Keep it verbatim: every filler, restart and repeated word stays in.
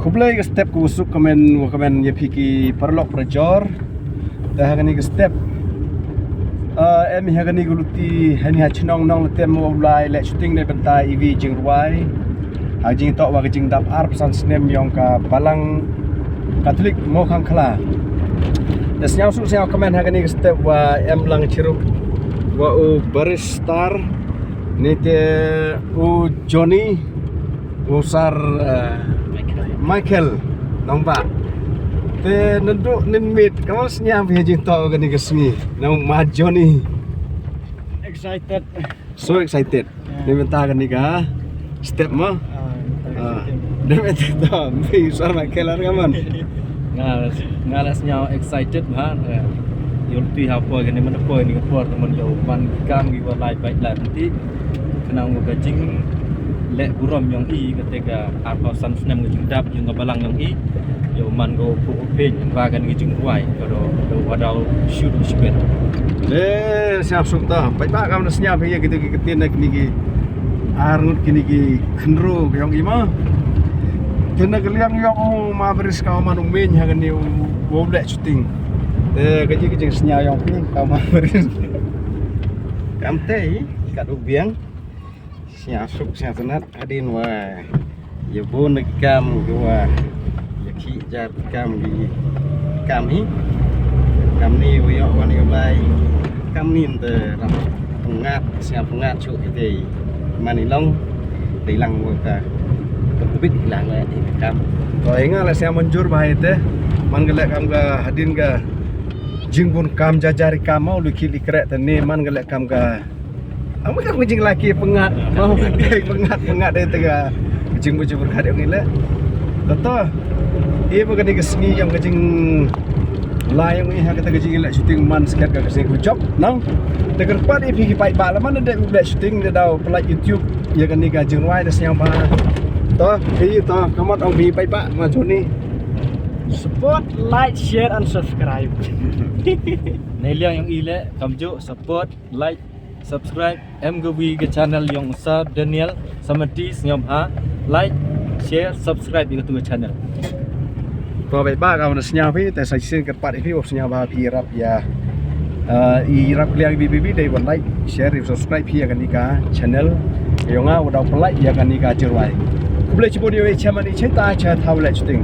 Khublei ka step ka wa suk kmen wa kmen ïa phi ki paralok parajor. Te ha kani ka step, ah, em ha kani ka luti hani ha chnong Nonglatem wa u lai leh shooting ne bynta iwi jingrwai ha jingtoh wa ka jingdap arphew san snem yong ka Balang Katholik Mokhangkhla. Te sñiaw suk sñiaw kmen ha kani ka step wa em lang chirup wa u Baristar, ni te u Johnny, u Sar, eh, Michael Nongbah. Te nanduk nin mit, kamon sñiaw phi ha jingtoh kani ka sngi, nong ma Johnny? Excited. So excited. Ni bynta kani ka step mo. Ah, excited. Dep ete to, mi Sar Michael ar kamon? Nga, nga la sñiaw excited bha. Ïoh luti ha poi kani man poi ni ka por man ïoh man ki kam ki wa lai bait lai ti. Khnang wa ka jingleh burom yong i kata ka arphew san snem ka jingdap yong ka Balang yong i. Ïoh man ko phu phin ba kani ka jingrwai ka do do wa dau shoot shibet. Eh, sñiaw suk ta. Bait ba kam da sñiaw phi ïa kita ki ktien na kini ki ar ngut kini ki khynru yong i ma. Te na ka liang yong u ma Baris ka man u meiñ ha kani u wa u leh shooting. Te ka ji ka jingsñiaw yong phi ka ma Baris. Kam te i ka du biang. Sñiaw suk sñiaw tnat hadien wa ïa bun na ki kam ki wa ïa ki jar ki kam ki kam hi. Kam ni wa ïoh wa ni bai. Kam ni te ram pyngat sñiaw pyngat suk ite man i long. Te i lang wa ka tbit i lang le i kam. To i nga la sñiaw mynjur ba ite man ka leh kam ka hadien ka jingbun kam jajar i kam ma u lukhi li kreh te ni man ka leh kam ka Am ka jing laki pyngat. Mau pyngat pyngat dei tega jing buju berkat yang ile. Tato. Ibu kani ka sngi yang ka jing lai yang iha kata ka jing ile shooting man sket ka sngi ku job nang. Te kyrpad i phi ki paidbah la man da dei u leh shooting da dau pynlait YouTube ïa kani ka jingrwai da sñiaw ba. To, i to, kamon ong phi paidbah ma Johnny. Support, like, share and subscribe. Nei liang yang ile kamju support, like, subscribe em ka wi ka channel yong Sir Daniel Samati sñiawbha, like, share, subscribe ïa ka tu ka channel. To bai ba ka wan sñiaw phi te sa shisien kyrpad ïa phi wa sñiawbha phi rap ïa, eh, i rap liang bi bi bi dei wan like, share, subscribe phi ïa kani ka channel yong nga wa dau pynlait ïa kani ka jingrwai. Khublei chibun ïa u chairman i cheta cha thaw leh shooting.